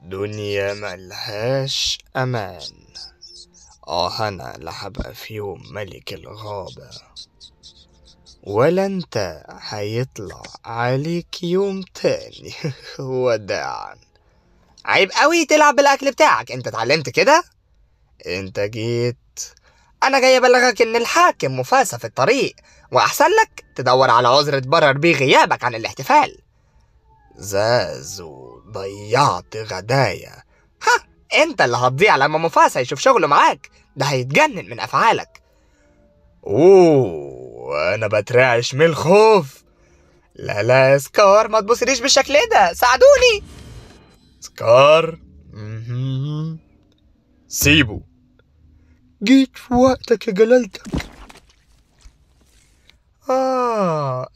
دنيا ملهاش أمان. أنا لا هبقى في يوم ملك الغابة، ولا انت هيطلع عليك يوم تاني. وداعا. عيب قوي تلعب بالأكل بتاعك، انت اتعلمت كده؟ انت جيت، انا جاي ابلغك ان الحاكم مفاسة في الطريق، واحسن لك تدور على عذر تبرر بيه غيابك عن الاحتفال. زازو، ضيعت غدايا. ها، انت اللي هتضيع لما مفاسة يشوف شغله معاك، ده هيتجنن من افعالك. اوه، انا بترعش من الخوف. لا لا سكار، ما تبصريش بالشكل ده، ساعدوني. سكار، سيبه. جيت في وقتك يا جلالتك.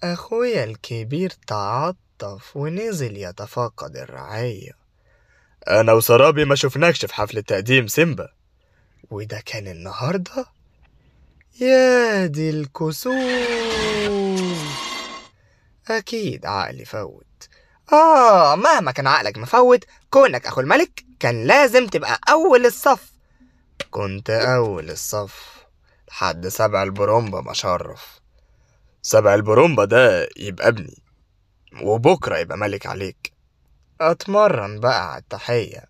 اخويا الكبير تعطف ونزل يتفاقد الرعية. انا وسرابي ما شفناكش في حفلة تقديم سيمبا، وده كان النهاردة؟ يا دي الكسوف، اكيد عقلي فوت. مهما كان عقلك مفوت، كونك اخو الملك كان لازم تبقى اول الصف. كنت اول الصف لحد سبع البرومبا ما شرف. سبع البرومبا ده يبقى ابني، وبكرة يبقى ملك عليك. اتمرن بقى على التحية.